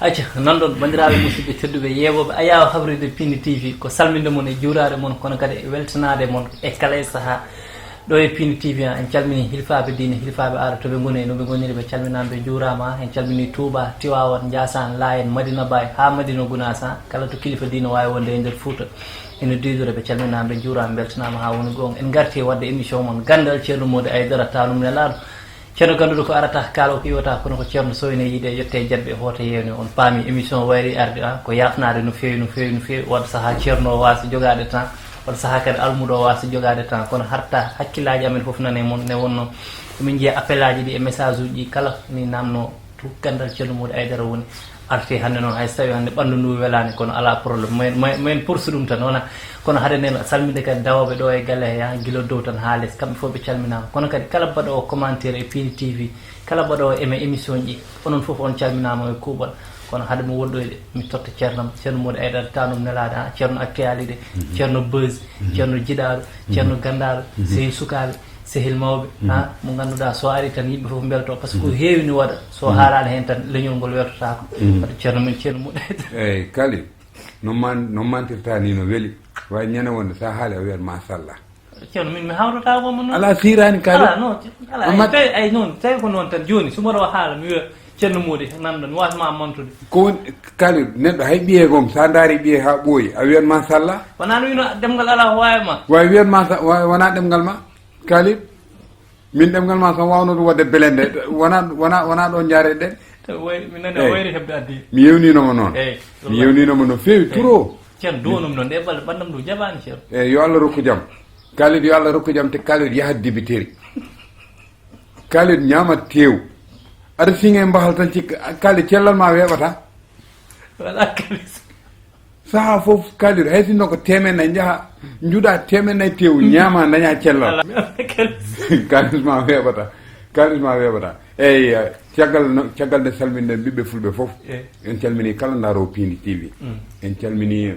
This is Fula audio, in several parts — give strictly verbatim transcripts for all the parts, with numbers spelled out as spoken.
Acca, nanɗon, banndiraaɓe musidɓe tedduɓe yeeɓooɓe Ayaawo Habride Pindi T V, ko salminde mon e juuraade mon, kono kadi e weltanaade mon e kala e sahaa. Ɗo e Pindi T V, en calminii hilfaaɓe diine, hilfaaɓe aada, to ɓe ngoni e no ɓe ngoniri, ɓe calminaama, ɓe njuuraama. En calminii Touba, Tiwaawan, Njaasaan, Laayen, Madina Baay, haa Madina Gunaas, haa kala to kilifa diine waawi wonde e nder Fuuta. Ene duydore, ɓe calminaama, ɓe njuuraama, mbeltanaama haa woni goonga. En ngarti e waɗde émission mon, Ganndal Ceerno Moodi Aydara, taanum nelaaɗo. Ceerno ganduɗo ko arata, kaala ko iwata, kono ko ceerno sowine yiide, yette e jaɓɓe, hoota yeewne. On paami émission o wayri arde, a, ko yafnaade no feewi, no feewi, no feewi. Wadde sahaa ceerno o waasa jogaade temps, wadde sahaa kadi almuudo o waasa jogaade temps, kono harta hakkillaaji amen fof nane mon, ne wonno emin njiya appelaaji ɗi e message uji ɗi kala ni namno to Ganndal Ceerno Moodi Aydara woni. Arti hannde noon, hay so tawi hannde ɓanndu ndu welaani, kono alaa problème, men, men, men poursu ɗum tan, wona. Kono hade nden salminde kadi dawooɓe ɗo e galle he, haa gila dow tan haa les, kamɓe fof ɓe calminaama. Kono kadi kala mbaɗoowo commentaire e Pindi T V, kala mbaɗoowo aimé émission ji, onon fof on calminaama e kuuɓal. Kono hade mo wolɗoyde, mi totta ceernam, Ceerno Moodi Aydara, taanum nelaaɗo, haa Ceerno Actualité, Ceerno Buzz, Ceerno Jiɗaaɗo, Ceerno Ganndaɗo, Sehil Sukaaɓe, sehil mawɓe, ha, mo ngannduɗaa so ari tan yimɓe fof mbelto, par ce que ko heewi ni waɗa, so haalaali heen tan leñol ngol wertotaako. Wadde ceerno men, Ceerno Moodi Aydara. Eyyi, Kali, no man-, no mantirta ni no weli. Way ñande wonde sa haali a wiyat machallah. Ceerno, min mi hawtata ko mo noon. Ala sirani Kali. Ala, non, ala, ay, tawi, ay, noon, tawi ko noon tan. Jooni, so mboɗo haala, mi wiya, Ceerno Moodi, nanɗon, mi wasma mantude. Ko woni, Kali, neɗɗo hay ɓiye gom, sa ndaari ɓiye ha ɓooyi, a wiyat machallah. Wona no wino ɗemngal ala ko waawi ma. Way wiyat ma sa-, wa-, wona ɗemngal ma. Kali, min ɗemngal ma kam wawno ɗum wadde belende. Wona, wona, wona ɗon jaare ɗen. Tawi wayri, mi nani a wayri heɓde addi. Mi yewninomo noon. Eyyi, mi yewninomo no feewi, eyyi, trop. Ceerno, duwonum noon, ɗe balɗe ɓanndam ɗum jaɓaani, Ceerno. Eyyi, yo Allah rokku jam. Khalid, yo Allah rokku jam, te Khalid yahat dibiteri. Khalid ñaama teew. Aɗa siŋe mbahal tan cikka, Khalid cellal ma weeɓata. Wala Khalid. Saha fof Khalid, hay sinno ko temen nayi, njaha, njuɗa temen nayi teew, ñaama, daña cellal. Wala Khalid. Khalid ma weeɓata. Khalid ma weeɓata. Eyyi, caggal no, caggal nde salminen ɓiɓɓe fulɓe fof. Eyyi. En calmini kala ndaaro Pindi T V. Mm. En calmini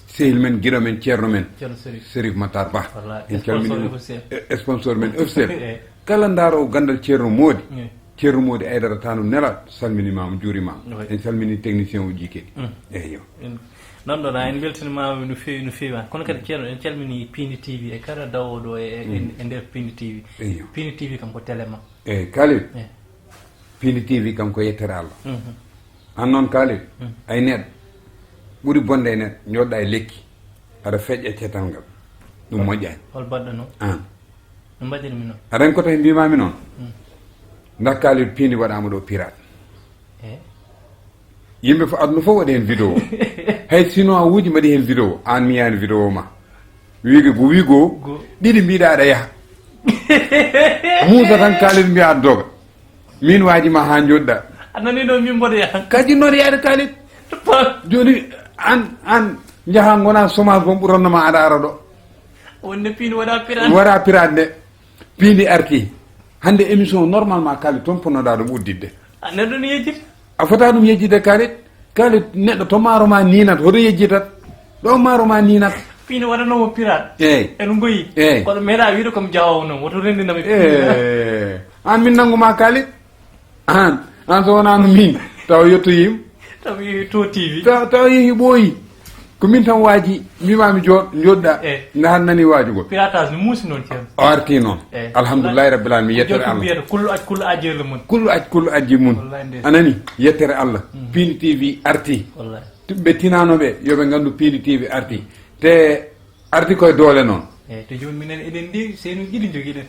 sehil men, giɗo men, ceerno men, Ceerno Serif. Serif Matar Ba. Wallahi. En calmini sponsor men officiel. Eh, sponsor men officiel. Eh. Kala ndaaro Ganndal Ceerno Moodi. Eh. Ceerno Moodi Aydara, taanum nelaaɗo, salminimaama, juurimaama. Oui. En calmini technicien uji kadi. Mm. Eyyo. En, noon ɗon, en mbeltanimaama no feewi, no feewi. Kono kadi, Ceerno, en calmini Pindi T V e kala dawooɗo e, e, e nder Pindi T V. Eyyo. Pindi T V kam ko télé ma. Eyyi, Khalid. Eh. Pindi T V kam ko yettere Allah. Mhm. An noon, Khalid, mm, ay neɗɗo ɓuri bonde e neɗɗo, jooɗɗa e lekki, aɗa feƴƴa cetal ngal. Ɗum moƴƴaani. Hol baɗɗo noon? An. No mbaɗirmi noon? Aɗa anndi ko tawi mbimami noon? Mm. Nda Khalid, Pindi waɗama ɗo pirate. Eh? Yimɓe fof, aduna fof waɗi heen vidéo. Hay chinois uji mbaɗi heen vidéo, an mi yiyani vidéo ma. Wiige go, wiigo, go. Ɗiɗi mbiɗa aɗa yaha. Muusa tan Khalid mbiya aɗa doga. Min waaji ma haa njoɗɗa. A nani ɗo min mboɗo yaha. Kaji noon yaade Khalid. Jooni an, an njaha ngona chômage, bon ɓuranno ma aɗa ara ɗo. Wonde Pindi waɗa pirate. Waɗa pirate nde. Pindi arti. Hannde émission normalement Khalid toon ponnoɗa ɗum udditde. A neɗɗo no yejjita. A fota ɗum yejjitde Khalid. Khalid neɗɗo to maaro ma ninat, hoto yejjitat. Ɗo maaro ma ninat. Pindi waɗanoomo pirate. Eyyi. Eno ngoyi. Eyyi. Kono meeɗa wiide ko mi jawoowo noon, woto renndinam e Pindi. Eyyi. An min nannguma Khalid. An, an so wonano min, taw yettoyima. Taw yehi to T V. Taw, taw yehi ɓooyi. Ko min tan waaji, mbimami jooɗ-, jooɗɗa. Eh. Nde han nani waajugol. Piratage no muusi noon, Ceerno. O arti noon. Eh. Alhamdulillahi Rabbil Alamin, yettere Allah. Mbiyata kullu aj, kullu ajiyel mum. Kullu aj, kullu ajji mum. Wallahi ndeysaan. A nani? Yettere Allah. Mhm. Pindi T V arti. Wallahi. Ɓe tinano ɓe, yo ɓe ngandu Pindi T V arti. Te arti koye doole noon. Eyyi, to jooni minen eɗen ndi, seynuuji ɗiɗi njogiɗen.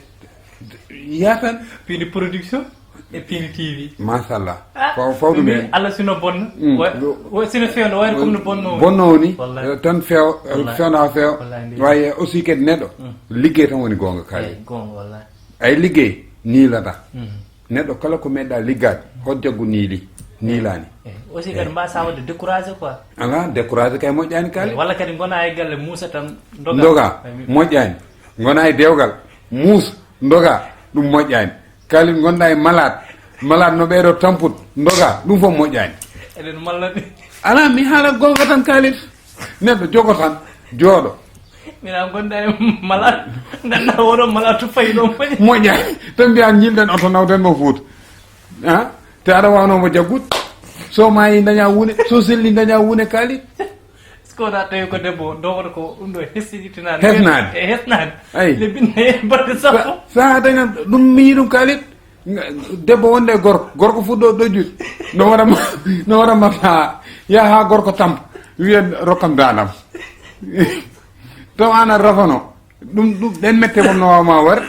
Yatan. Pindi production e Pindi T V. Machallah. Ah, faw, faw ɗum heen. Allah sino bonna. Mm. Wa-, wa-, sino fewndo, wayno comme no bonno woni. Bonno woni. Wallahi. Eh, tan few-, eh, wallahi. Fewndo haa fewa. Wallahi, ndeysaan. Waye aussi kadi neɗɗo. Mm. Liggey tan woni goonga Khalid. Eyyi, goonga, wallahi. Ay liggey, niilata. Mm. Neɗɗo kala ko meeɗa liggaade, hojjaggu niili, niilaani. Eh, aussi kadi mbasa wadde découragé quoi. Ala, découragé kay moƴƴaani Khalid. Eh, walla kadi ngona e galle muusa tan ndoga. Ndoga, moƴƴaani. Ngona e dewgal, muus, ndoga, ɗum moƴƴaani. Khalid ngonɗa e malade, malade no ɓeydo tamput, ndoga, ɗum fof moƴƴaani. Eɗen malla ɗi. Ala, mi haala goonga tan Khalid. Neɗɗo jogo tan, jooɗo. Mina ngonɗa e malade, ngannduɗaa oɗo malade to fayi ɗo moƴƴa. Moƴƴa. Tan mbiya ñilɗen oto nawden mo Fuuta. Ha? Te aɗa wawno mo jaggude. So maayi daña wune, so selli daña wune, Kaalit. Est-ce que wona tawi ko debbo dowata ko ɗum ɗo hesɗitinaade? Hesnaade. E hesnaade. Ay. Le binne balɗe sappo. Sa daña ɗum, mi yiɗum, Kaalit. Debbo wonde e gorko, gorko fuɗɗo ɗoƴƴude. No waɗa ma, no waɗa ma ha, yaha ha gorko tampa. Wiya rokkam danam. Taw an a rafano. Ɗum, ɗum, ɗen mette wonno wawma war.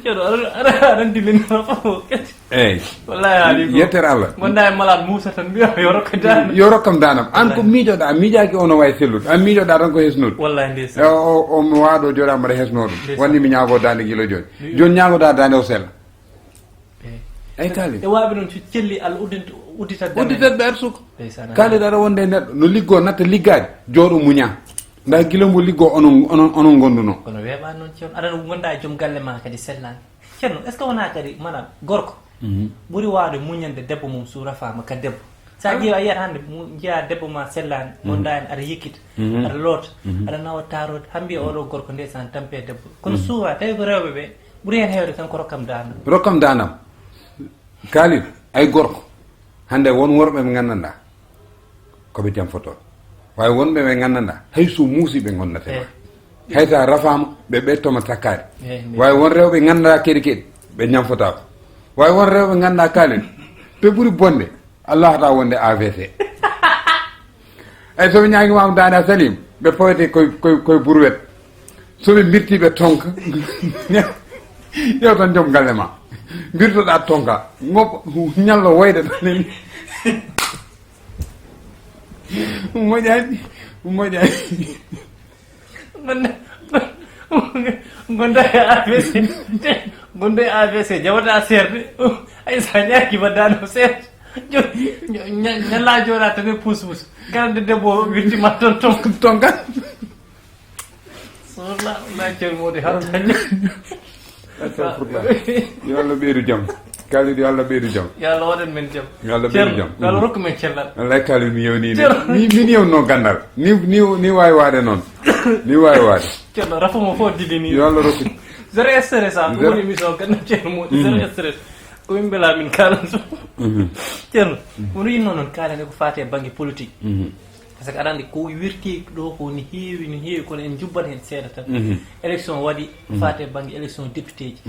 Ceerno, aɗa, aɗa, aɗa dillinno fof kadi. Eyyi. Wallahi haali ko. Yettere Allah. Gonda e malade Moussa tan mbiya yo rokka dande. Yo rokkam danam. An ko miijoɗa, a miijaki ono wawi sellude. A miijoɗa tan ko hesnude. Wallahi ndeysaan. E o, o, o mi waɗo joɗa mbaɗa hesnoɗo. Ndeysaan. Wandi mi ñaago dande gila joni. Joni ñaagoɗa dande o sella. Eyyi. Ay Kaalit. E waɓe noon so celli Allah uddinta, uddita dande. Uddita ɓe arsuko. Ndeysaan. Kaalit aɗa wonde e neɗɗo no liggo natta liggaade jooɗo muña. Nda gila mbo liggo onon, onon, onon gonduno. Kono weeɓani noon ceerno. Aɗa wonda e joom galle ma kadi sellani. Ceerno, est-ce que wona kadi mana gorko ɓuri wawde muñande debbo mum so rafama ka debbo? Sa ƴeewa a yiyat hande mu-, jeeya debbo ma sellani, gonda en aɗa yikkita, aɗa loota, aɗa nawa tarode, hambi oɗo gorko ndeysaan tampe debbo. Kono souvent tawi ko rewɓe ɓe ɓuri hen hewde tan ko rokkam danam. Rokkam danam. Kaalit, ay gorko. Hande won worɓe ɓe gandanɗa. Ko ɓe jam foto. Wawi wonɓe ɓe gandanɗa. Hay so muusi ɓe gondate ma. Hay sa rafama ɓe ɓe toma takkade. Wawi won rewɓe gandanɗa keɗi keɗi. Ɓe ñamfotako. Wawi won rewɓe gandanɗa Kaalit. Ɓe ɓuri bonde. Allah hata wonde A V C. Ay soɓe ñaguimama dande a salim. Ɓe powete koye, koye, koye brouette. Soɓe birti ɓe tonka. Yew tan joom galle ma. Birtoɗa tonka. Ngop ñallo woyde tan. Moƴani, moƴani. Gonda, gonda e A V C. Gonda e A V C. Jawata serde. Ay sa ñaaki baddano serde. Ñalla joɗa tan e pousse pousse. Kala nde debbo wirtima ton ton. Ton kan. Sohla, na ceerno Mody hattani. Astagfirullah. Yo Allah ɓeydu jam. Kaalit yo Allah ɓeydu jam. Yo Allah waɗan men jam. Yo Allah ɓeydu jam. Yo Allah rokku men cellal. Wallahi Kaalit mi yewni ni. Mi, min yewno gandal. Ni, ni, ni wawi waade noon. Ni wawi waade. Ceerno, rafu mo fof didi ni. Yo Allah rokku. Zéro stress, ah, ko woni émission gandal ceerno Mody. Zéro stress. Ko min mbela min kaalan so. Ceerno, kono yinno noon kaalen ko faati e banggue politique. Par ce que aɗa andi ko wirti ɗo ko ni heewi, ni heewi, kono en jubbat hen seeɗa tan. Élection waɗi, faate banggue élection député ji.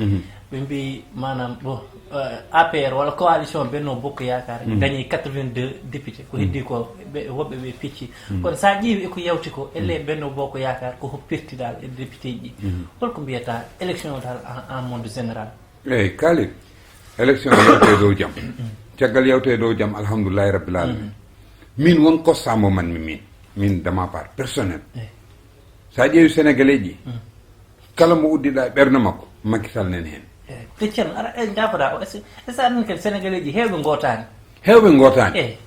Ɓe mbi manam bon, euh, A P R walla coalition Benno Bokk Yaakaar gagné quatre-vingt-deux députés. Ko heddi ko ɓe, woɓɓe ɓe pecci. Kono sa ƴeewi eko yawti ko, elle Benno Bokk Yaakaar ko hop perti dal e député ji. Holko mbiyata élection dal en, en monde général? Eyyi, Kaalit, élection yawte dow jam. Caggal yawte dow jam, alhamdulillahi rabbil alamin. Min won constat mo manmi min, min de ma part personnel. Sa ƴeewi Sénégalais ji, kala mo uddiɗa e ɓernde makko, Macky Sall nen hen. Te ceerno, aɗa, e, jafoɗa o, est-ce, est-ce aɗa andi kadi Sénégalais ji hewɓe gotani? Hewɓe gotani.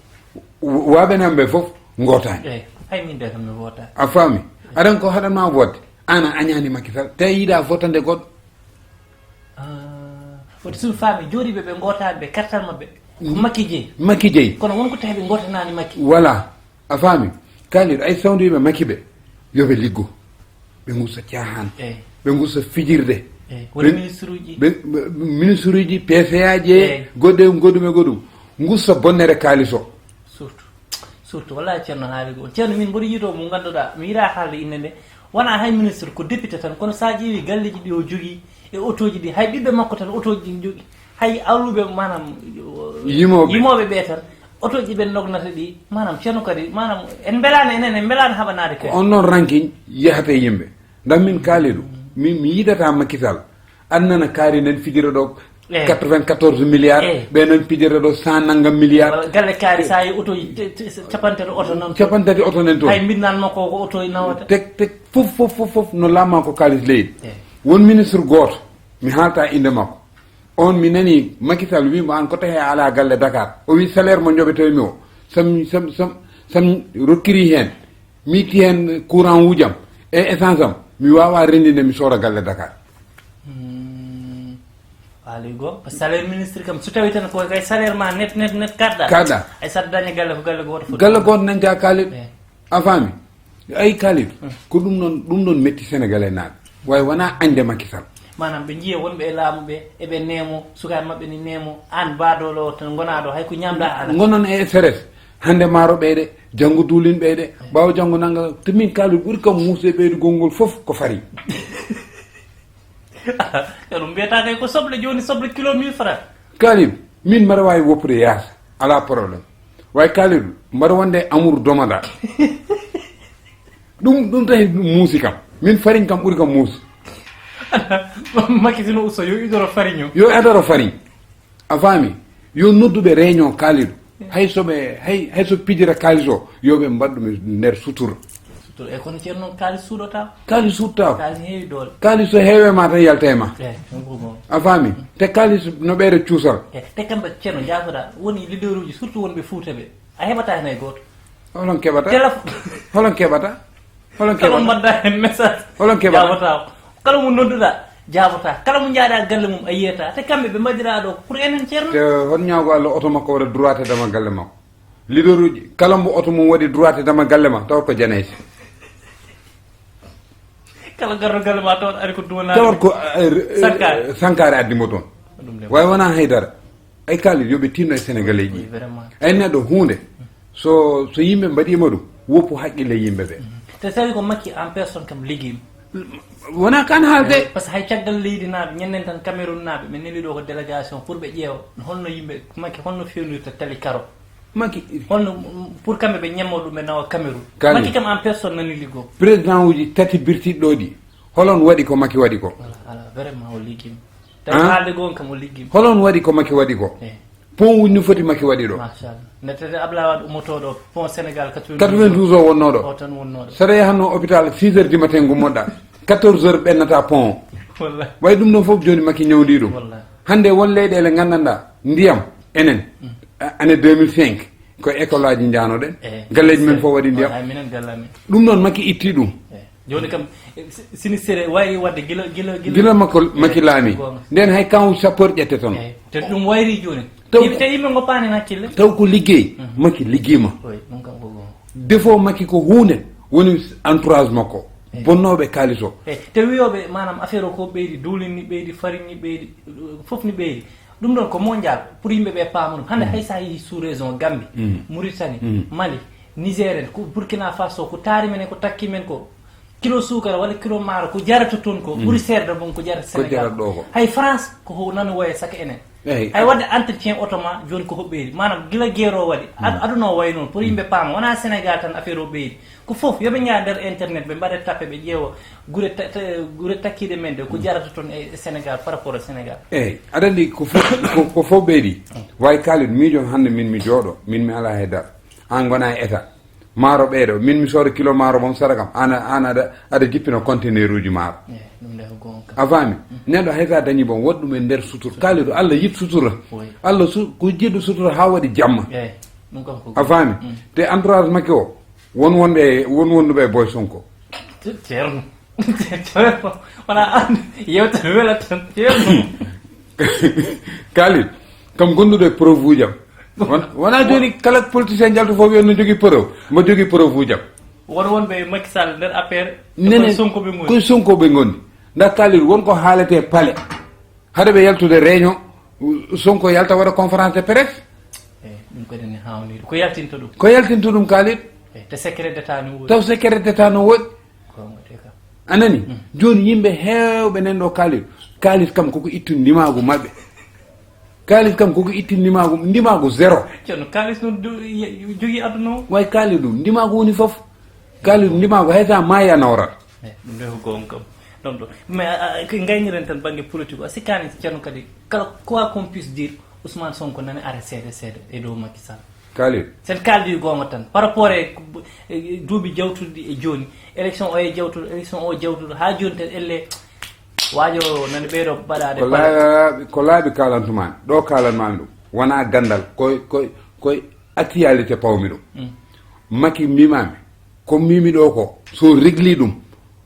Waɓe nan ɓe fof gotani. Hay min de kam mi gotani. A faami? Aɗan ko haɗanma vote, an a añani Macky Sall, te yiɗa votande goɗɗo. Ah, woni sun faami, jooɗiiɓe ɓe ngootaani ɓe, kartal maɓɓe ko Makki jeyi. Makki jeyi. Kono won ko tawi ɓe ngootanaani Makki. Voilà, a faami. Kaalid, ay sawndiiɓe Makki ɓe, yo ɓe liggo. Ɓe ngusa caahan. Eey. Ɓe ngusa fijirde. Eey, woni ministre uji. Ɓe, ɓe, ministre uji, P C A ji, eey, goɗɗum, goɗɗum e goɗɗum. Ngusa bonnere kaalis o. Surtout. Surtout, wallahi, Ceerno haali ko. Ceerno, min mboɗo yiɗo mo ngannduɗaa, mi yiɗaa haalde innde nde, wonaa hay ministre, ko député tan, kono so a ƴeewi galleeji ɗi o jogii e otooji ɗi, hay ɓiɓɓe makko tan otooji ɗi njogii, hay awluɓe, maanaam, yimooɓe, yimooɓe ɓe tan, otooji ɓe nognata ɗi, maanaam, Ceerno kadi, maanaam, en mbelaano enen, en mbelaano haɓanaade kadi. Ko on noon ranking yahata e yimɓe. Ndax min Kaalidou, min mi yiɗataa Macky Sall. Aɗa nana kaari nan fijira ɗo, eey, quatre-vingt-quatorze milliards, eey, ɓe nan fijira ɗo cent nangam milliards. Walla galle kaari, sa yi oto, te, te, capanɗe tati oto nan toon. Capanɗe tati oto nan toon. Hay mbinnan makko ko oto nawata. Tek, tek, fof, fof, fof, fof, no laama ko kaalis leydi. Eey. Won ministre gooto, mi haalta innde makko. On mi nani Macky Sall wi mo an ko tahe a ala galle Dakar. O wi salaire mo joɓetee mi o. Sam, sam, sam, sam rokkiri heen. Mi itti heen courant wujam e essence am, mi waawaa renndinde, mi sooda galle Dakar. Hmm. Faali goo, ko salaire ministre kam, so tawii tan ko kay salaire ma net, net, net kaɗɗa. Kaɗɗa. Ay saɗa daña galle ko galle gooto foti. Galle gooto nan jaa Kaalid. Eey. A faami? Ay Kaalid, hmm, ko ɗum noon, ɗum noon metti Sénégalais naaɓe. Way wonaa añde Macky Sall. Maanaam ɓe njiya wonɓe e laamu ɓe, eɓe neemo, sukaaɓe maɓɓe ni neemo, aan baadoolo o tan ngonaaɗo, hay ko ñaamɗaa alaa. Ngonon e stress. Hannde maaro ɓeyde, janngo duulin ɓeyde, ɓaawo janngo nannga, to min Kalidou ɓuri kam muusde e ɓeydugol ngol fof ko fari. Yo ɗum mbiyata kay ko soble jooni, soble kilo mille francs. Kalidou, min mbaɗa waawi woppude yaasa, alaa problème. Way Kalidou, mbaɗa wonde amour domada. Ɗum, ɗum tawi muusi kam. Min fariñ kam ɓuri kam muusi. Makki sino usto, yo idoro fariño. Yo adoro fariñ. A faami? Yo nodduɓe réunion Kalidou. Hay so ɓe, hay, hay so pijira kaalis o, yo ɓe mbaɗ ɗum e nder sutura. Sutura, e kono ceerno noon kaalis suuɗotaako. Kaalis suuɗotaako. Kaalis heewi doole. Kaalis so heewe ma tan yalta e ma. Eyi, ɗum ko goonga. A faami? Te kaalis no ɓeyda cuusal. Eyi, te kamɓe ceerno jaafoɗa, woni leader uji, surtout wonɓe Fuuta ɓe. A heɓata heen hay gooto. Holon keɓata? Telef- Holon keɓata? Holon Kala mo keɓata? Mbaɗda heen message. Holon keɓata? Jaabotaako. Kala mo nodduɗa, jaabotaa. Kala mo njaaɗa galle mum, a yiyata. Te kamɓe ɓe mbaɗiraa ɗo, pour enen ceerno. Te hon ñaago Allah oto makko waɗa droit te dama galle makko. Leader uji, kala mbo oto mum waɗi droit te dama galle ma, tawa ko janayse. Kala garɗo galle ma, tawat ari ko duwanaade. Tawat ko, eh, eh, Sankaare. Sankaare addi mo toon. Ɗum de. Way wona haydara. Ay Kalidou, yo ɓe tinno e Sénégalais ji. Oui, vraiment. Ay neɗɗo huunde, so, so yimɓe mbaɗiima ɗum, woppu haqqille yimɓe ɓe. Te tawi ko Macky en personne kam liggiima. Wona kan haalde. Eh, parce que hay caggal leydi naaɓe, ñanden tan Cameroun naaɓe, ɓe neli ɗo ko délégation pour ɓe ƴeewa holno yimɓe, Macky holno fewnirta tali karo. Macky. Holno, mm, pour kamɓe ɓe ñammo ɗum ɓe nawa Cameroun. Kalidou. Macky kam en personne nani liggo. Président uji tati birtiɗɗo ɗi, holon waɗi ko Macky waɗi ko? Voilà, voilà, vraiment o liggiima. Tawi haalde goonga kam o liggiima. Holon waɗi ko Macky waɗi ko? Eh. Pont uji no foti Macky waɗi ɗo. Machallah. Nde tete Ablaye Wade ummotoo ɗo, pont Sénégal quatre-vingt-douze. Quatre-vingt-douze o wonnoo ɗo. O tan wonnoo ɗo. Saɗa yahatnoo hôpital six heures du matin ngummoɗaa. Quatorze heures ɓennata pont o. Wallahi. Way ɗum ɗon fof jooni Macky ñawndi ɗum. Wallahi. Hannde won leyɗeele nganndanɗaa ndiyam enen. Mm. A-, année deux mille cinq ko école aji njanoɗen. Eh. Galleeji men fof waɗi ndiyam. Wallahi, minen galle amen. Ɗum noon Macky itti ɗum. Eh. Jooni kam, eh, si-, sinistre wayri waɗde gila, gila, gila. Gila makko, eh, Macky laami. Goonga. Nden hay kan sapeur ƴette toon. Eh, te ɗum wayri jooni. Taw yimɓe, te yimɓe ngoppaani hakkille. Taw ko liggey, mhm, Macky liggiima. Oui, ɗum kam ko goonga. Défaut Macky ko huunde woni entourage makko. Eh. Bonnooɓe kaalis o. Eh, te wiyooɓe maanaam affaire o ko ɓeydi, duulin ni ɓeydi, farin ni ɓeydi, fof ni ɓeydi. Ɗum ɗon ko mondial pour yimɓe ɓe paama ɗum. Hannde hay so a yehii sous région Gambie, mm, Mauritanie, mm, Mali, Niger en, ko Burkina Faso, ko taari men e ko takki men ko, kilo suukara walla kilo maaro, ko jarata toon ko, mm, ɓuri seerde bon ko jarata Sénégal. Ko jarata ɗo ko. Hay France ko ho nano woye saka enen. Eyi. Hay waɗde entretien oto ma, jooni ko hoɓɓeeri. Maanaam gila geero waɗi. Ad-, mm, aduna o wayi noon, pour yimɓe paama. Wonaa Sénégal tan affaire o ɓeydi. Ko fof, yo ɓe njaha nder internet, ɓe mbaɗa tappe, ɓe ƴeewa gure ta-, ta-, gure takkiiɗe men ɗe, ko jarata toon e, e Sénégal, par rapport e Sénégal. Eyi, aɗa anndi ko fof, ko, ko fof ɓeydi. Way Kalidou, miijo hannde min mi jooɗo, min mi alaa he dara. Aan ngona e état. Maaro ɓeyɗo, min mi sooda kilo maaro mom sara kam, aan, aan aɗa, aɗa jippina conteneur uji maaro. Eyi, ɗum nde ko goonga. A faami? Mm. Neɗɗo hay so a dañi bon, waɗ ɗum e nder sutura. Kalidou, Allah yiɗ sutura. Oui. Allah su-, ko jiɗɗo sutura haa waɗi jamma. Eyi, ɗum kam ko. A faami? Mm. Te entourage makko o, won wonɓe, won wonduɓe e Boy Sonko. Ce-, Ceerno. Ceerno. Wona an yewtere wela tan. Ceerno. Kalidou, kam gonduɗo e preuve uji am. Won-, wona jooni kala politicien jalto fof wiya no jogii preuve. Mbo jogii preuve uji am. Won wonɓe e Macky Sall nder affaire. Nene, koye Sonko ɓe ngoni. Koye Sonko ɓe ngoni. Nda Kalidou, won ko haalete palais. Hade ɓe yaltude réunion, Sonko yalta waɗa conférence de presse. Eyi, ɗum kadi ne haawnii. Ko yaltinta ɗum? Ko yaltinta ɗum, Kalidou. Eyi, te secret d'état no woodi. Taw secret d'état no woodi. Ko wonde ka. A nani? Mm. Jooni yimɓe heewɓe nan ɗo, Kalidou. Kalidou kam koko ittu ndimaagu maɓɓe. Kalidou kam koko ittu ndimaagu, ndimaagu zéro. Ceerno, Kalidou no du-, ye-, jogii aduna o. Way Kalidou, ndimaagu woni fof. Kalidou, ndimaagu hay so a maayi a nawrat. Eyi, ɗum ɗo ko goonga kam. Ɗum ɗo. Mais, a, a, ko ngayniren tan bannge politique o, a sikkaani Ceerno kadi, kala quoi qu'on puisse dire, Ousmane Sonko nani ara seeɗa seeɗa e dow Macky Sall. Kalidou. Sen kaaldi goonga tan. Par rapport e, e duuɓi jawtuɗi e jooni, élection o e jawtuɗo, élection o jawtuɗo, haa jooni tan elle waajo nani ɓeydo baɗaade. Ko laaɓi, ko laaɓi kaalantumaami. Ɗo kaalanmaami ɗum. Wonaa ganndal, koye, koye, koye actualité pawmi ɗum. Mm. Macky mbiimaami, ko mbiimi ɗo ko, so regli ɗum,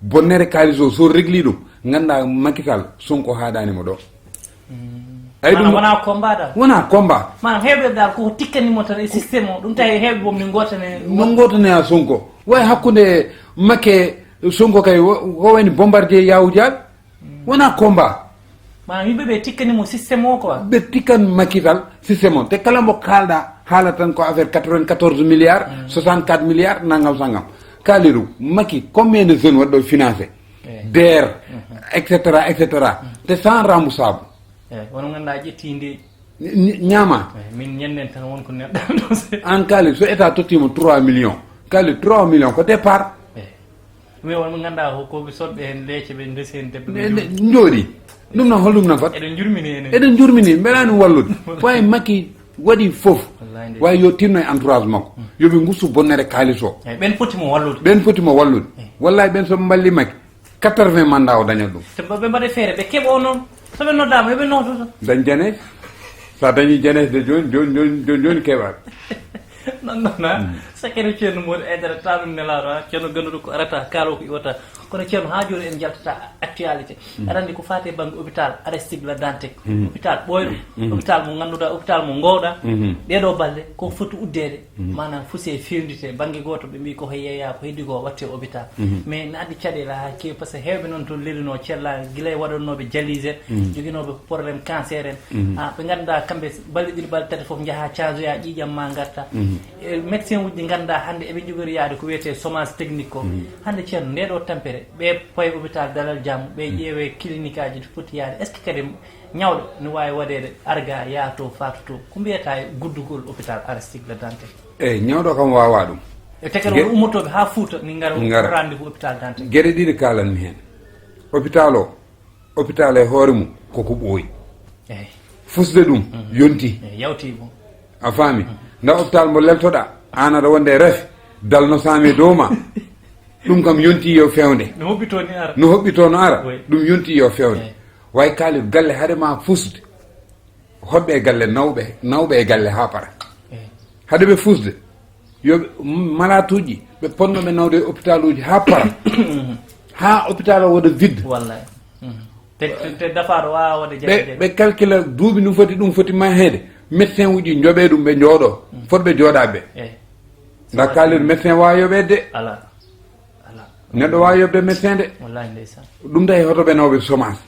bonnere kaalis o, so regli ɗum, ngannda Macky Sall, Sonko haɗaani mo ɗo. Mm. Ay, ɗum maanaam wonaa combat dal? Wonaa combat. Maanaam heewɓe dal ko tikkani mo tan e système o, ɗum tawi heewɓe boom ni ngootane. No ngootane a Sonko. Way hakkunde Macky Sonko kay, wo-, ko wayni Bombardier Yawou Dial. Wona combat. Maanaam yimɓe ɓe tikkani mo système o quoi. Ɓe tikkan Macky Sall système o, te kala mo kalɗa haala tan ko affaire quatre-vingt-quatorze milliards, soixante-quatre milliards, nangam sangam. Kalidou, Macky, combien de jeunes waɗɗo financé? Der, et cetera, et cetera. Te sans remboursable. Eyi, wono ganduɗa ƴetti nde. Ñama. Min ñanden tan won ko neɗɗo. An Kalidou, so état tottima trois millions, Kalidou, trois millions ko départ. Eyi. Mais wonɓe ganduɗa ko koɓe sodɓe hen leece, ɓe ndesi hen debbo. Jooɗi. Ɗum noon holɗum nafat? Eɗen jurmini enen. Eɗen jurmini, mbelaani wallude. Wawi Macky waɗi fof. Wawi yo tinno e entourage makko, yoɓe gustu bonnere kalis o. Eyi, ɓen poti mo wallude. Ɓen poti mo wallude. Wallahi ɓen soɓe mballi Macky, quatre-vingts mandat o dañat ɗum. Te ɓe mbaɗa feere, ɓe keɓa o noon. Soɓe noddaama, yoɓe nooto tan. Dañ janees. Sa dañi janees de joni, joni, joni, joni, joni keɓaɓe. Non non ha. Sakere ceerno Mody Aydara, taɗum nelaɗo ha ceerno ganduɗo ko arata kaalo ko iwata. Kono ceerno, ha joni en jaltata actualité. Aɗa andi ko fate banggue hôpital Aristide Le Dantec, hôpital ɓooyɗo, hôpital mo ganduɗa, hôpital mo gowɗa. Ɗeɗo balle ko foti uddede. Manam fuse fewndite banggue goto, ɓe mbi ko yeeya ko heddi ko watte hôpital. Mais na addi caɗele ha kewi, par ce que hewɓe noon toon lelino cella guila e waɗannoɓe dialyse en, joguinoɓe problème cancer en. Ɓe ganduɗa kamɓe balɗe ɗiɗi balɗe tati foof jaaha casoya ƴiiƴam ma garta. Médecin uji ɗi ganduɗa hande eɓe jogori yaade ko wiyete chômage technique ko. Hande ceerno, nde ɗo tampere ɓe paye hôpital Dalal Jam, ɓe ƴeewe clinique aji ɗi poti yaade, est ce que kadi ñawɗo ne wawi waɗede arga yaato fatoto? Ko mbiyata e guddugol hôpital Aristide Le Dantec? Eyyi, ñawɗo kam wawa ɗum. E teke ɗo ummotoɓe ha Fouta ni gara rendez-vous hôpital Dantec. Gueɗe ɗiɗi kalanmi hen. Hôpital o, hôpital e hoore mum koko ɓooyi. Eyyi. Fusde ɗum yonti. Eyyi, yawti mo. A faami? Nda hôpital mo leltoɗa, an aɗa wonde e ref, dal no saame dow ma. Ɗum kam yonti yo fewde. No hoɓɓito ni ara. No hoɓɓito no ara. Ɗum yonti yo fewde. Way Kalidou, galle haade ma fusde. Hoɓɓe e galle nawɓe, nawɓe e galle ha para. Haade ɓe fusde, yo malatuji ɓe ponnoɓe nawde e hôpital uji ha para. Ha hôpital o waɗa vide. Wallay. Te te dafaɗo wawa waɗa jaɓe. Ɓe calcula duuɓi no foti ɗum foti ma heede. Médecin uji joɓe ɗum ɓe jooɗo. Fotɓe jooɗaɓe. Nda Kalidou, médecin wawa yoɓede de. Ala. Neɗɗo wawa yoɓde médecin de. Wallahi ndeysaan. Ɗum tawi hoto ɓe nawɓe chômage.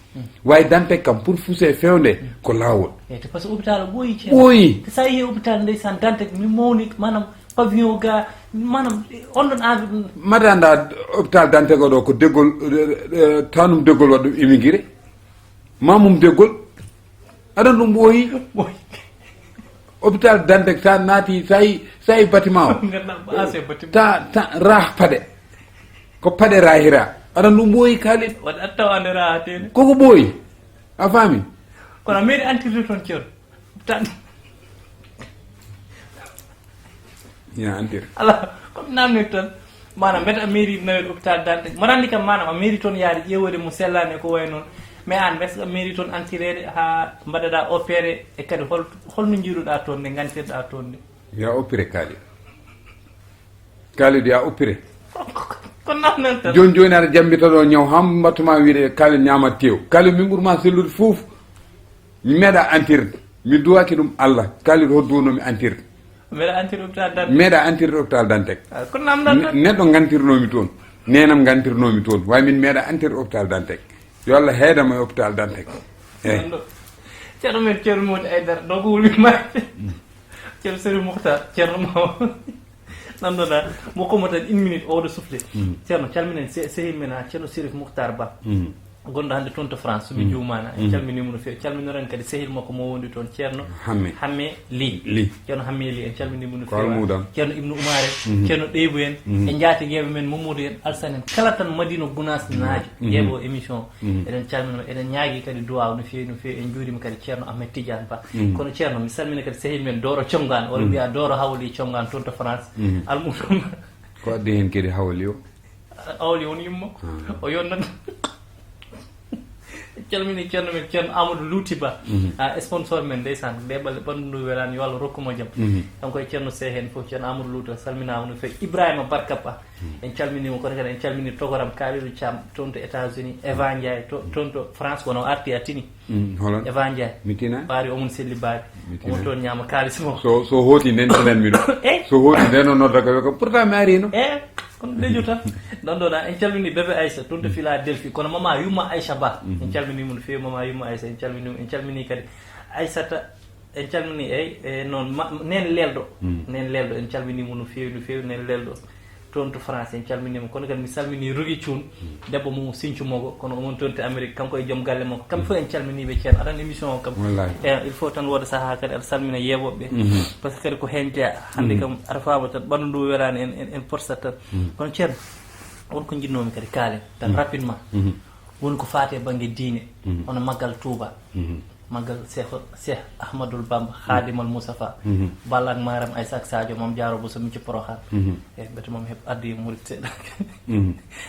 Wawi Dantec kam pour fuse fewde ko lawol. Eyyi, te par ce que hôpital o ɓooyi ceerno. Ɓooyi. Te sa yeehi hôpital ndeysaan Dantec mi mawni, manam pavillon ga, manam on ɗon envi. Mata nda hôpital Dantec o ɗo ko deggol, tanum deggol waɗɗum immigré. Mamum deggol. Aɗan ɗum ɓooyi. Hôpital Dantec sa naati, sa yi, sa yi bâtiment o. Ta ta rah paɗe. Ko paɗe rahira. Aɗan ɗum ɓooyi Kalidou. Waɗa attawa ande rahatede. Koko ɓooyi. A faami? Kono a meeɗi antirde toon ceerno. Tan. Ina antir. Ala, comme namnir tan. Manam mbeta a mairie nawet hôpital Dantec, mbaɗa anndi kam manam a mairie toon yaade ƴeewode mo sellani e ko wayi noon. Mais an est ce que a mairie toon antirede ha mbaɗaɗa opéré e kadi hol holno jiiruɗa toon nde gantirɗa toon nde? Ya opéré Kalidou. Kalidou ya opéré. Ko namnan tan. Joni joni aɗa jambita ɗo ñaw ha mbattuma wiide Kalidou ñamat tew. Kalidou min ɓurma sellude fof. Mi meeɗa antirde. Mi duwaki ɗum Allah. Kalidou ho duwnomi antirde. Mbeɗa antir hôpital Dantec. Mbeɗa antir hôpital Dantec. Ah, ko namdal tan. Neɗɗo gantirnomi toon. Nenam gantirnomi toon. Way min meeɗa antir hôpital Dantec. Yo Allah heedama e hôpital Dantec. Eyi. Ceerno men Ceerno Mody Aydara ɗo ko wulmi maɓɓe. Ceerno Serif Mouhtar, Ceerno Mawo. Nannoɗa mo komo tan une minute oɗo soufflé. Ceerno calminen sehil men ha Ceerno Serif Mouhtar Ba. Gonɗo hannde toon to France, so mi juumaana, en calminiima no feewi. Calminoren kadi sehil makko mo wondi toon, Ceerno Hamme Li. Li. Ceerno Hamme Li, en calminiima no feewi. Ceerno Ibnu Umaare, Ceerno Ɗeybu en, e njaatigeeɓe men Mamadou en, Alsane en, kala tan Madina Gunaas naajo, ƴeeɓo émission o. Eɗen calmina, eɗen ñaagi kadi duwaaw no feewi, no feewi. En njuuriima kadi Ceerno Ahmed Tidiane Ba. Kono Ceerno, mi salmina kadi sehil men Dooro Congaan, oɗo mbiya Dooro Hawli Congaan toon to France. Almuudo. Ko addi heen kadi Hawli o? Awli won yumma o yonnata. Calmini ceerno men ceerno Amadou Louty Ba. Ah, sponsor men ndeysaan, nde ɓalle ɓanndu ndu welaani, yo Allah rokku mo jam. Kanko e ceerno Seh en fof, ceerno Amadou Louty salminaama no feewi. Ibrahima Barka Ba, en calminiima, kono kadi en calmini togoram Kalidou Thiam toon to États-Unis, Eva Ndiaye to toon to France, kono o arti a tini. Holon? Eva Ndiaye. Mi tina. Ɓaari omon selli baari. Mi tina. Omon toon ñaama kaalis mo. So so hooti nden tinan mi ɗum. Eh? So hooti nden o nodda ko ko pourtant mi ari no. Eh, kono dejo tan. Ɗon ɗo na, en calmini bébé Aïssa, toon to Philadelphie, kono mama Yumma Aïssa Ba. En calmini mo no feewi, mama Yumma Aïssa, en calmini mo, en calmini kadi Aïssata, en calmini, eyi, e noon, ma-, Neen Lelɗo. Neen Lelɗo, en calmini mo no feewi, no feewi, Neen Lelɗo. Toon to France, en calmini mo. Kono kadi mi salmini Rogi Cuun, debbo mum Sinthiou Mogo, kono omon toon to Amérique, kanko e joom galle makko. Kamɓe fof en calmini ɓe, Ceerno. Aɗa anndi émission o kam, Wallahi. Eh, il faut tan wooda sahaa kadi aɗa salmina yeeɓooɓe ɓe. Par ce que kadi ko heen jeyaa. Hannde kam, aɗa faama tan, ɓanndu ndu welaani en, en, en porsat tan. Kono Ceerno, won ko njiɗnoomi kadi kaalen tan rapidement. Woni ko faati e bannge diine, hono maggal Touba. Maggal Cheikh, Cheikh Ahmadul Bamba, Khadimal Mustafa. Balla ak Maram, Aïssa ak Sadio, Mame Diarra Bousso, min ci Porokhane. E, mbete mom heɓ addi murit seeɗa.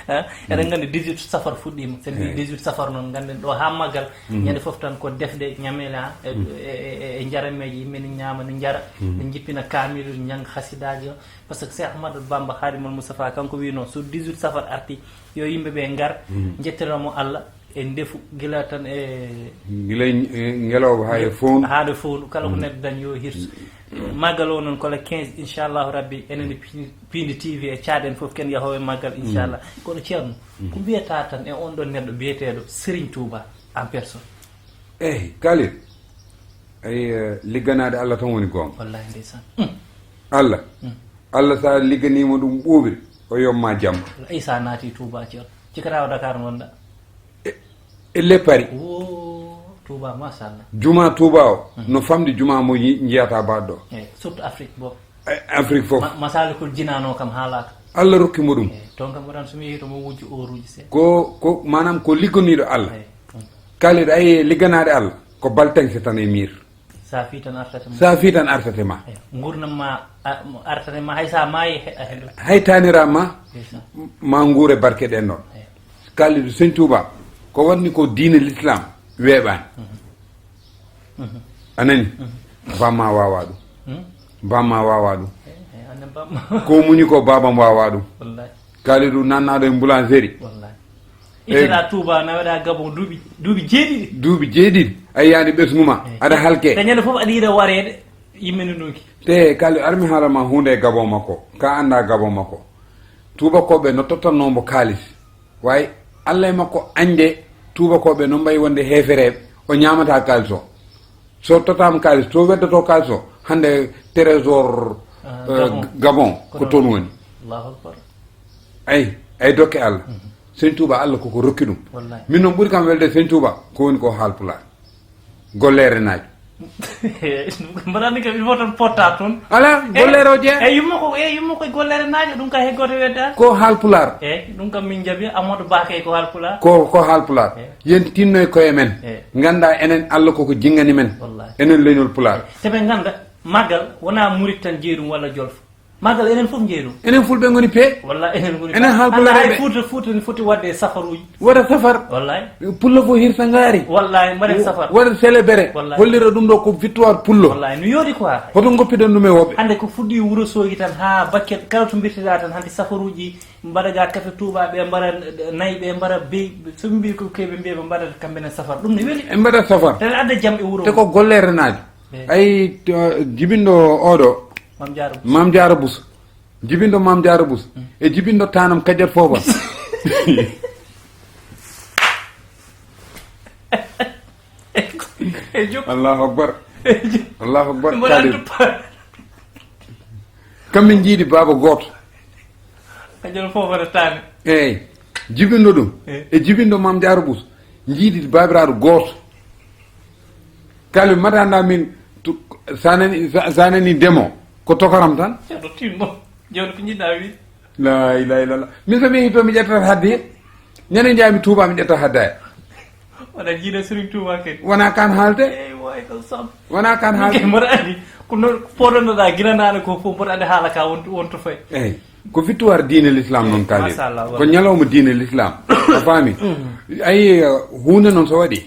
Ah, eɗen nganndi dix-huit safar fuɗɗiima. So en mbii dix-huit safar noon, ngannden ɗo haa maggal, ñande fof tan ko defde ñamele, ah, e, e, e, e njarameeji, yimɓe ne ñaama, ne njara, ne njippina kaamilu, ne njannga hasidaaji o. Par ce que Cheikh Ahmadou Bamba Khadimal Moustapha kanko wiino, so dix-huit safar arti, yo yimɓe ɓe ngar, njettiramo Allah e ndefu, gila tan e Gila e, e ngelooba haa e foondu. Haa e foondu, kala ko neɗɗo dañi yo hirsu. Maggal o noon ko le quinze, inchallahu rabbi, enen e Pindi, Pindi T V e Caad en fof ken yahooɓe maggal, inchallah. Kono Ceerno, ko mbiyata tan e on ɗon neɗɗo biyeteeɗo Serigne Touba en personne? Eyi, Khalil. Ay, eh, ligganaade Allah tan woni goonga. Wallahi ndeysaan. Allah. Allah, so a ligganiima ɗum ɓuuɓri, o yomma jam. Issa naati Touba, Ceerno. Cikkataa o Dakar ngonɗa. E, e le Paris. Wo, Touba, machallah. Juma Touba o, no famɗi juma mo yi-, njiyata baɗɗo. Eyi, surtout Afrique bo. E, Afrique fof. Ma-, Masalikul Jinaan o kam haalaaka. Allah rokki mo ɗum. Eyi, toon kam mboɗan so mi yehi to mo wujju oruuji seeɗa. Ko, ko, maanaam ko ligganiiɗo Allah. Eyi, toon. Khalid, ayi ligganaade Allah, ko baltaŋse tan e miir. Sa fii tan artate ma. Sa fii tan artate ma. Eyi, nguurndam ma, a, artate ma, hay sa maayi, he-, a heɗo. Hay taaniraam ma, Ndeysaan. Ma nguure barke ɗen ɗon. Eyi. Khalid, Sëñ Touba, ko waɗni ko diine l'islam weeɓaani. A nani? Bamma waawaa ɗum. Hmm? Bamma waawaa ɗum. Eyi, eyi, anne bamma. Ko muñi ko baabam waawaa ɗum. Wallahi. Khalidou nannaaɗo e boulangerie. Wallahi. Eyi. Itteɗaa Touba, naweɗaa Gabon duuɓi, duuɓi jeeɗiɗi. Duuɓi jeeɗiɗi. A yiyaani ɓesngu ma. Eyi. Aɗa halke. Te ñande fof aɗa yiɗa wareede, yimɓe no ndonki. Te Khalidou, ar mi haala ma huunde e Gabon makko. Ka anndaa Gabon makko. Tuubakooɓe no tottannoo mbo kaalis. Way, Allah e makko añde tuubakooɓe no mbayi wonde heefereeɓe, o ñaamataa kaalis o. So tottaama kaalis, to weddoto kaalis o, hannde trésor, Ah, eh, Gabon. Gabon, ko Ko toon ɗon. Woni. Allahu Akbar. Ay, ay dokke Allah. Sëñ Touba, Allah koko rokki ɗum. Wallahi. Min noon ɓuri kam welde Sëñ Touba, ko woni ko Haalpulaar. Golleere naajo. Ɗum ko mbaɗa anndi kam, il faut tan potta toon. Ala, Eh, golleere o jeeya. Eh, yumma ko, eh, yumma ko e golleere naajo, ɗum ka he gooto wedda. Ko Haalpulaar. Eh, ɗum kam min jaɓi, Amadou Ba kay ko Haalpulaar. Ko, ko Haalpulaar. Eh. Yen tinno e koye men. Eh. Ngannda enen Allah koko jingani men. Wallahi. Enen leñol Pulaar. Eh, te ɓe ngannda, maggal wona murit tan jeyi ɗum walla jolfo. Maggal enen fof jeyi ɗum. Enen fulɓe ngoni pee. Walla enen ngoni Enen pee. Haalpulaar Hannde hay ɓe. Fuuta, Fuuta ne foti waɗde safaruuji. Waɗa safar. Wallahi. Pullo fof hirsa ngaari. Wallahi, mbaɗen safar. Waɗa célébrer. Wallahi. Hollira ɗum ɗo ko victoire pullo. Wallahi, no yooɗi quoi. Hoto ngoppiɗon ɗum e woɓɓe. Hannde ko fuɗɗi Wuro Soogi tan haa Bakel, kala to mbirtiɗaa tan hannde safaruuji, mbaɗa ga café Touba, ɓe mbaɗa nayi, ɓe mbaɗa beyi, so ɓe mbii ko keɓe mbiya ɓe mbaɗata kamɓe ne safar. Ɗum ne weli. Ɓe mbaɗa safar. Tene adda jam e wuro. Te ko golleere naajo. Eh. Ay, to, jibinɗo oɗo. Mam Jaara Bousso. Mam Jaara Bousso. Jibinɗo Mam Jaara Bousso. E jibinɗo Tanam Kadiat Fofana. E jok- Allahu Akbar. Allahu Akbar. Mboɗo Khalid. Andu pa- Kamɓe njiidi baaba gooto. Kadiat Fofana Tane. Eyi. Jibinɗo ɗum. Eh. E jibinɗo Mam Jaara Bousso. Njiidi baabiraaɗo gooto. Kala mata nda min tu-, sa nani, sa, sa nani demo, ko tokaram tan. Ceerno tinno. Jawdi ko njiɗɗa wi. La ilaha illallah. Min so mi yehi to mi ƴettata hadde. Ñande njaami Touba mi ƴetta hadde. Wona jiiɗa Serigne Touba kadi. Wona kan haalte. Eyi, way ko sam. Wona kan haalte. Mboɗo andi. Ko noon poɗonnoɗa gila nana ko fof mboɗo andi haala ka won, won to fayi. Eyi. Ko victoire diine l'islam noon Khalid. Machallah. Ko ñalawma diine l'islam. A faami? Ayi, huunde noon so waɗi.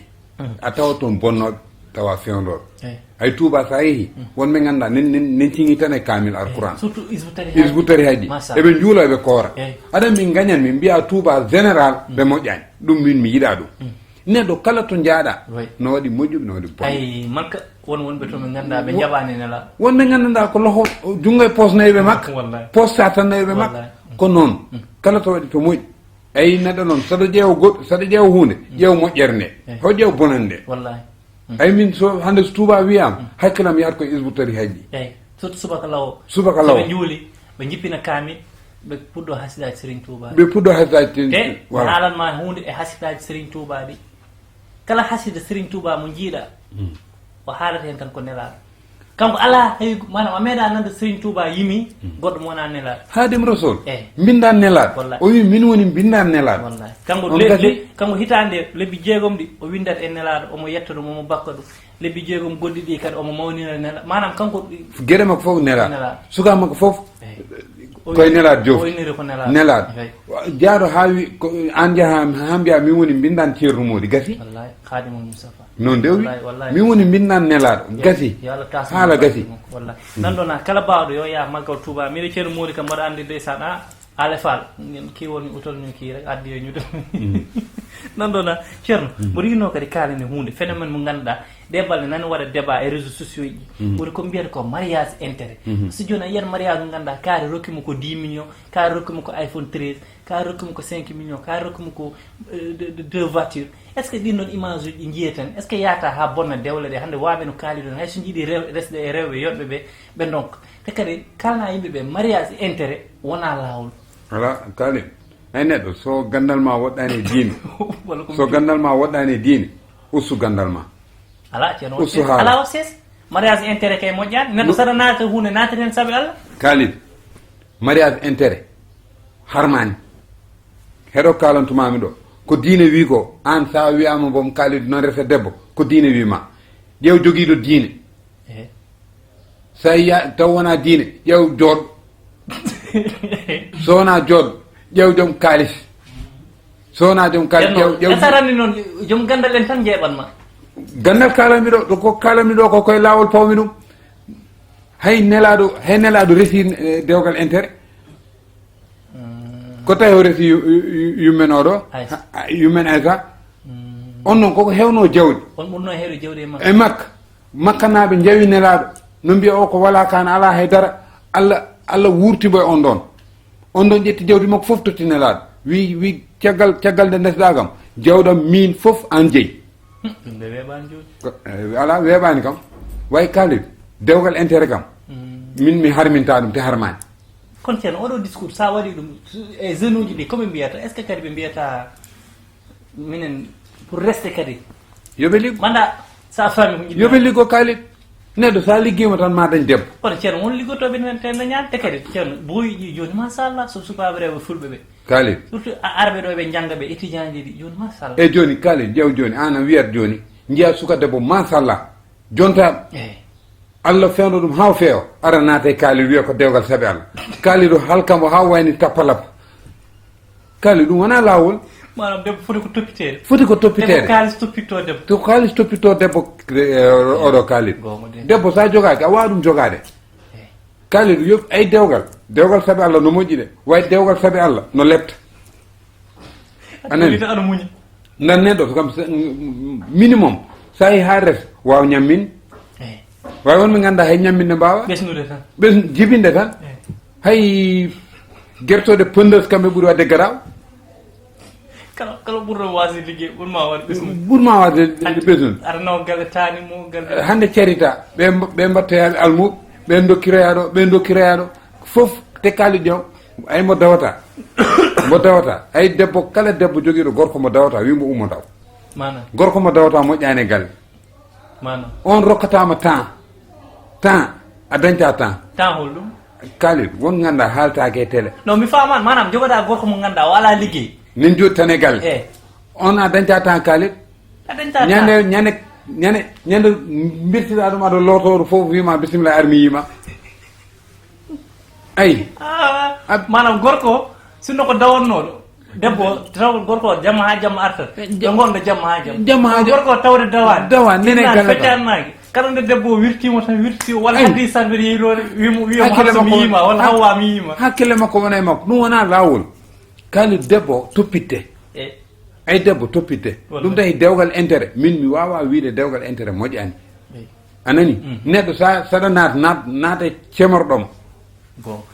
A tawa toon bonnooɓe, tawa fewndooɓe. Eyi. Hay Touba so a yehi, won ɓe ngannduɗaa, nen, nen, nen ciŋi tan e kaamil Alquran. Surtout Hizbu Tarihaydi. Hizbu Tarihaydi. Machallah. Eɓe njuula, eɓe koora. Eyi. Aɗa min ngañan, min mbiya Touba général, ɓe moƴƴaani. Ɗum min mi yiɗaa ɗum. Neɗɗo kala to njaaɗa, Wi. No waɗi moƴƴuɓe, no waɗi bonɓe. Ay, manka won wonɓe to ɓe ngannduɗaa, ɓe Wo-, njaɓaani nela. Won ɓe ngannduɗaa ko loho, junngo e poos nayi ɓe makka. Wallahi. Poos satan nayi ɓe makka. Wallahi. Ko noon. Kala to waɗi to moƴƴi. Eyi, neɗɗo noon, saɗa ƴeewa goɗɗo, saɗa ƴeewa huunde, ƴeewa moƴƴere nde. Eyi. Ho ƴeewa bonande nde. Wallahi. Eyi, min so hannde so Touba wiyama, hakkilam yahat koye Hizbut Tarihaaji ɗi. Eyi, surtout subaka law o. Subaka law o. So ɓe njuuli, ɓe njippina kaamil, ɓe puɗɗo hasidaaji Serigne Touba ɗi. Ɓe puɗɗo hasidaaji Serigne Touba. Te mi haalan ma huunde e hasidaaji Serigne Touba ɗi. Kala hasida Serigne Touba mo njiiɗa, o haalata heen tan ko nelaaɗo. Kanko alaa hay, maanaam a meeɗa nande Serigne Touba yimi goɗɗo mo wonaa nelaaɗo. Haadim Rasul. Eyi. Mbinndaan nelaaɗo. Wallahi. O wi min woni mbinndaan nelaaɗo. Wallahi. Kanko le-, le-, kanko hitaande lebbi jeegom ɗi o winndat e nelaaɗo, omo yetta ɗum, omo bakka ɗum. Lebbi jeegom goɗɗi ɗi kadi omo mawnina nelaaɗo. Maanaam kanko geɗe makko fof nelaaɗo. Nelaaɗo. Suka makko fof. Eyi. Koye nelaaɗo joofi. O inniri ko nelaaɗo. Nelaaɗo. Eyi. Jaaɗo haa wi, ko, aan njaha haa mbiya min woni mbinndaan Ceerno Moodi, gasi. Wallahi, Khadimul Mustafa. Noon de o wi. Wallahi, wallahi. Min woni mbinndaan nelaaɗo. Yo, gasi. Yo Allah taas mo barke makko, wallahi. Nan ɗo na kala baawɗo yo yaa maggal Touba. Miɗo Ceerno Moodi kam mbaɗa anndi ndeysaan, a, Ale Fall. Ngeen kii woni utol min kii rek addi e ñude. Nan ɗo na Ceerno, mboɗo yiɗnoo kadi kaalane huunde, phénomène mo ngannduɗaa, ɗee balɗe nani waɗa débat e réseaux sociaux ji. Woni ko mbiyata ko mariage intérêt. So jooni a yiyat mariage mo ngannduɗaa, kaari rokki mo ko dix millions, kaari rokki mo ko iPhone treize, kaari rokki mo ko cinq millions, kaari rokki mo ko, euh, de, de, deux voitures. Est-ce que ɗin ɗon image uji ɗi njiyeten? Est-ce que yaata haa bonna dewle ɗe? Hannde waaɓe no kaali ɗon, hay so njiɗi rew-, resde e rewɓe yoɗɓe ɓe, ɓe ndonka. Te kadi kalna yimɓe ɓe, mariage intérêt wonaa laawol. Alaa, kaali. Hay neɗɗo, so ganndal ma woɗɗaani e diine, walla ko so mi ganndal ma woɗɗaani e diine, ustu ganndal ma. Alaa, ceerno, ustu haala. Alaa, o ses. Mariage intérêt kay moƴƴaani. Neɗɗo saɗa naata huunde, naata heen sabi Allah. Kaalid, mariage intérêt harmaani. Heɗo kaalantumaami ɗo. Ko diine wi ko, aan sa wiyaama boom Kaalid noon resa debbo, ko diine wi ma. Ƴeew jogiiɗo diine. Ehe. So a yiya taw wonaa diine, ƴeew jooɗ. So wonaa jooɗ, ƴeew joom kaalis. So wonaa joom kaalis, ƴeew, ƴeew. Esa ranni noon, joom ganndal en tan njeeɓan ma. Ganndal kaalanmi ɗo, ɗo ko kaalanmi ɗo ko koye laawol pawmi ɗum. Hay nelaaɗo, hay nelaaɗo resi, eh, dewgal intérêt. Ko tawi o resi yu-, yu-, yu-, yummen oɗo? Aysa. Ha, ha, yummen Aysa. On noon koko heewno jawdi. On ɓurno heewde jawdi e makko. E makka. Makkanaaɓe njawi nelaaɗo. No mbiya o ko wala kaan alaa hay dara. Allah, Allah wurti mo e on ɗon. On ɗon ƴetti jawdi makko fof totti nelaaɗo. Wi, wi caggal, caggal nde ndesɗaa kam, jawɗam miin fof aan jeyi. Hmm, ɗum de weeɓaani jooni. Ko, eh, alaa, weeɓaani kam. Way Kaalid, dewgal intérêt kam. Hmm. Min mi harminta ɗum te harmaani. Kono ceerno, oɗo discours, sa waɗi ɗum e jeune uji ɗi, ko ɓe mbiyata? Est-ce que kadi ɓe mbiyata minen pour reste kadi? Yo ɓe liggo. Manda, sa faami ko jiɗmi. Yo ɓe liggo Kaalid. Neɗɗo sa liggiima tan ma dañ debbo. Kono ceerno, won liggotooɓe men te dañaani te kadi. Ceerno, booyuji jooni, machallah, so sukaaɓe rewɓe fulɓe ɓe. Kaalid. Surtout a-, arɓe ɗo ɓe njannga ɓe, étudiant ji ɗi, jooni, machallah. E jooni, Kaalid, ƴeew jooni, aan a wiyat jooni, njiya suka debbo, machallah, jontaaɗo. Eey. Allah fewndo ɗum haa o feewa, ara naata e Kaalid wiya ko dewgal saɓi Allah. Kaalid o halka mo haa wayni tappalappa. Kaalid ɗum wonaa laawol. Maanaam debbo foti ko toppiteede. Foti ko toppiteede. Debbo kaalis toppitoo debbo. To kaalis toppitoo debbo, eh, oɗo Kaalid. Goonga de. Debbo so a jogaaki, a waawa ɗum jogaade. Eey. Kaalid yo ay dewgal. Dewgal saɓi Allah no moƴƴi de. Way dewgal saɓi Allah no lepta. A nani? Wiyata aɗa muña. Nan neɗɗo kam sa-, minimum, sa yi haa res, waaw ñammin. Eey. Way won ɓe ngannda hay ñamminɗe mbaawa. Ɓesnude tan. Ɓes-, jibinde tan. Eey. Hay gertooɗe pëndas kamɓe ɓuri waɗde garaaw. Kala, kala ɓurɗo waasde liggey, ɓur ma waɗde ɓesnude. Ɓur ma waɗde ɓesnude. Aɗa nawa galle taani mo, galle. Hannde carita, ɓe mb-, ɓe mbattoyaa ɓe almuuɓe, ɓe ndokkiroyaa ɗo, ɓe ndokkiroyaa ɗo. Fof te Kaalid ƴeew, ay mo dawata. Mo dawata. Ay debbo, kala debbo jogiiɗo gorko mo dawata, wi mo ummo daw. Maanaam? Gorko mo dawata moƴƴaani e galle. Maanaam? On rokkataama temps. Temps, a dañta temps. Temps hol ɗum? Kaalid, won ngannda haaltaake e télé. Non, mi faamaani. Maanaam, jogoɗaa gorko mo ngannduɗaa o alaa liggey. Nen jooɗi tan e galle. Eh. On a dañta temps, Kaalid? A dañta temps. Ñande, ñande, ñande, ñande mbirtiɗaa ɗum aɗa lootooɗo fof wima bisimilla ar mi yiima. Ayi. Ah, maanaam gorko, sinno ko dawannooɗo. Debbo, taw gorko o jamma haa jamma artat. Eh, ja-, ɓe ngonda jamma haa jamma. Jamma haa jamma. Gorko o tawde dawaani. Dawaani, nene galle ɗo. Feccaani naange. Kala nde debbo o wirtiima tan wirtiima, walla haddi sarfere yehi ɗo, wiya mo, wiya mo Hafsa mi yiima, walla Hawwa mi yiima. Hakkille makko wona e makko. Ɗum wonaa laawol. Kaalid debbo toppitte. Eh. Ay debbo toppitte. Wallahi. Ɗum tawi dewgal intérêt. Min mi waawaa wiyde dewgal intérêt moƴƴaani. Eey. A nani? Mm. Neɗɗo sa-, saɗa naat, naat, naata e cemorɗo ma.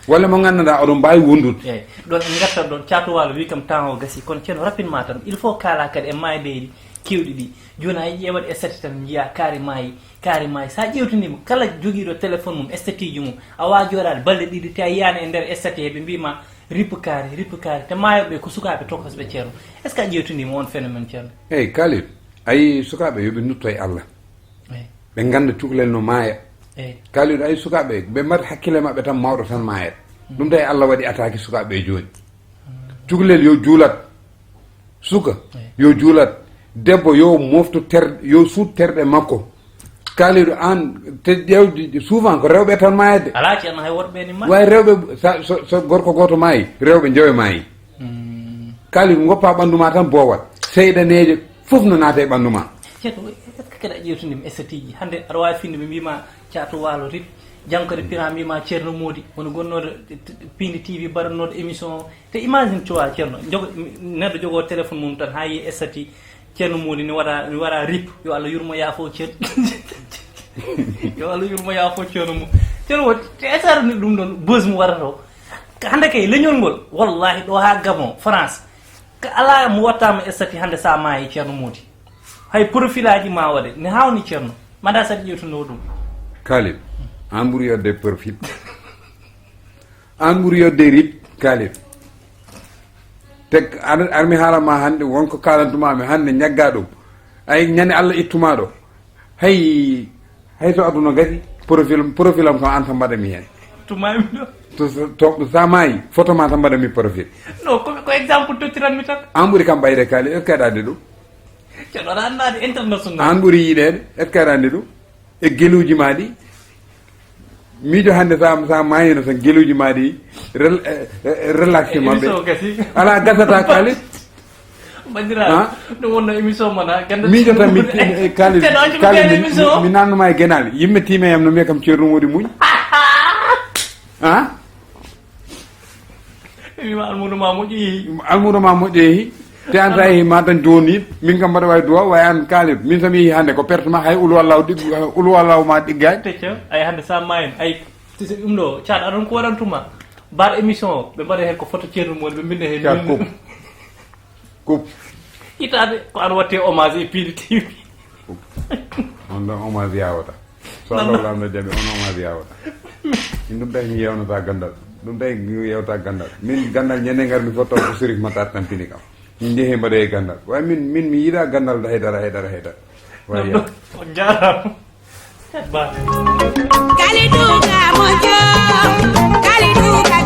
Walla mo nganndanɗaa oɗon mbaawi wondude. Eyi, ɗon en ngartat ɗon, Caatu Waalo wi kam temps o gasi, kono ceerno, rapidement tan, il faut kaalaa kadi e maayi leydi keewɗi ɗi. Jooni a ƴeewat e sati tan njiyaa kaari maayi, kaari maayi. So a ƴeewtiniima, kala jogiiɗo téléphone mum, estatiiji mum, a waawaa jooɗaade balɗe ɗiɗi te a yiyaani e nder estati he ɓe mbiima rip kaari, rip kaari. Te maayooɓe ɓe ko sukaaɓe tokosɓe, ceerno. Est-ce que a ƴeewtiniima on phénomène, ceerno? Eyi, Khalil, a yii sukaaɓe yo ɓe ndutto e Allah. Ɓe ngannda cukalel no maaya. Kaalid, ay sukaaɓe, ɓe mbaɗa hakkille maɓɓe tan, mawɗo tan maayat. Ɗum tawi Allah waɗi attaqué sukaaɓe ɓe jooni. Cukalel yo juulat. Suka yo juulat. Debbo yo mofto ter, yo suut terɗe makko. Kaalid, aan te ƴeewde souvent ko rewɓe tan maayat de. Alaa ceerno, hay worɓe ni ma. Way rewɓe, so gorko gooto maayi, rewɓe njoyo maayi. Kaalid, ngoppa ɓanndu ma tan boowat. Seyɗaneeje fof no naata e ɓanndu ma. Ceerno, est-ce que kadi a ƴeewtindima estatiiji? Hannde aɗa waawi finde ɓe mbiima Caatu Waalo rip, janngo kadi pira mbiima Ceerno Moodi, woni gonnooɗo Piindi T V, mbaɗannooɗo émission o. Te imagine toi, Ceerno, jogo, neɗɗo jogoo téléphone mum tan, haa yiyi estati Ceerno Moodi ne waɗa, ne waɗa rip, yo Allah yurmo yaafo Ceerno. Yo Allah yurmo yaafo Ceerno mum. Ceerno, te est-ce que ɗum ɗon buzz mo waɗata o? Hannde kay leñol ngol, wallahi, ɗo haa Gabon, France, ka alaa mo wattaama estati hannde so a maayi, Ceerno Moodi. Hay profilaaji ma waɗe ne haawni, Ceerno. Mbaɗa saɗi ƴeewtuno ɗum. Kaalid, aan ɓuri yodde profil. Aan ɓuri yodde rip, Kaalid. Te ar, ar mi haala ma hannde, won ko kaalantumaami hannde, ñagga ɗum. Ay, ñande Allah ittuma ɗo. Hay, hay so aduna gasi, profil, profil am kam aan tan mbaɗa mi heen. Tumaami ɗo. To, to, to sa maayi, photo ma tan mbaɗa mi profil. Non, ko, ko exemple tottiranmi tan. Aan ɓuri kam ɓayde, Kaalid, est-ce que aɗa anndi ɗum? Ceerno, aɗa anndaade international. Aan ɓuri yiɗeede, est-ce que aɗa anndi ɗum? E geluuji ma ɗi. Miijo hannde sa, sa maayino tan geluuji ma ɗi rel, eh, eh, relaxé maɓɓe. Émission o gasi. Alaa gasata, Kaalid. Banndiraaɓe, ɗum wonno émission mon, ha, gannduɗaa. Miijo tan mi, Kaalid, Kaalid, mi, mi, mi naatnuma e genaale. Yimɓe tiime yam no mbiya kam Ceerno Moodi muñ. Ah? Mi wiima almuudo ma moƴƴo yehi. Almuudo ma moƴƴo yehi. Te aan sa yehi ma tan jooni, min kam mbaɗa wawi duwa, way aan Kaalid. Min so mi yehi hannde ko perte ma, hay ulu Allahu ɗiggu, ulu Allahu ma ɗiggaani. Tecca, ay hannde sa maayin, ay, si, si ɗum ɗo, Caat, aɗon ko waɗantuma? Mbaɗ émission o, ɓe mbaɗa heen ko photo Ceerno Moodi, ɓe mbinda heen. Caat, min kuup. Kuup. Hitaande ko aɗa watte hommage e Piindi T V. On ɗon hommage yawata. So Allah laamɗo jaɓi, on hommage yawata. Min ɗum tawi mi yewnata ganndal. Ɗum tawi mi yewta ganndal. Min ganndal ñande ngar mi fotto ko Serif Matar tampini kam. Min njehi mbaɗoye ganndal. Way min, min mi yiɗa ganndal haydara, haydara, haydara. Way. On jaaraama. Ba. Kalidou ka moƴƴo, Kalidou ka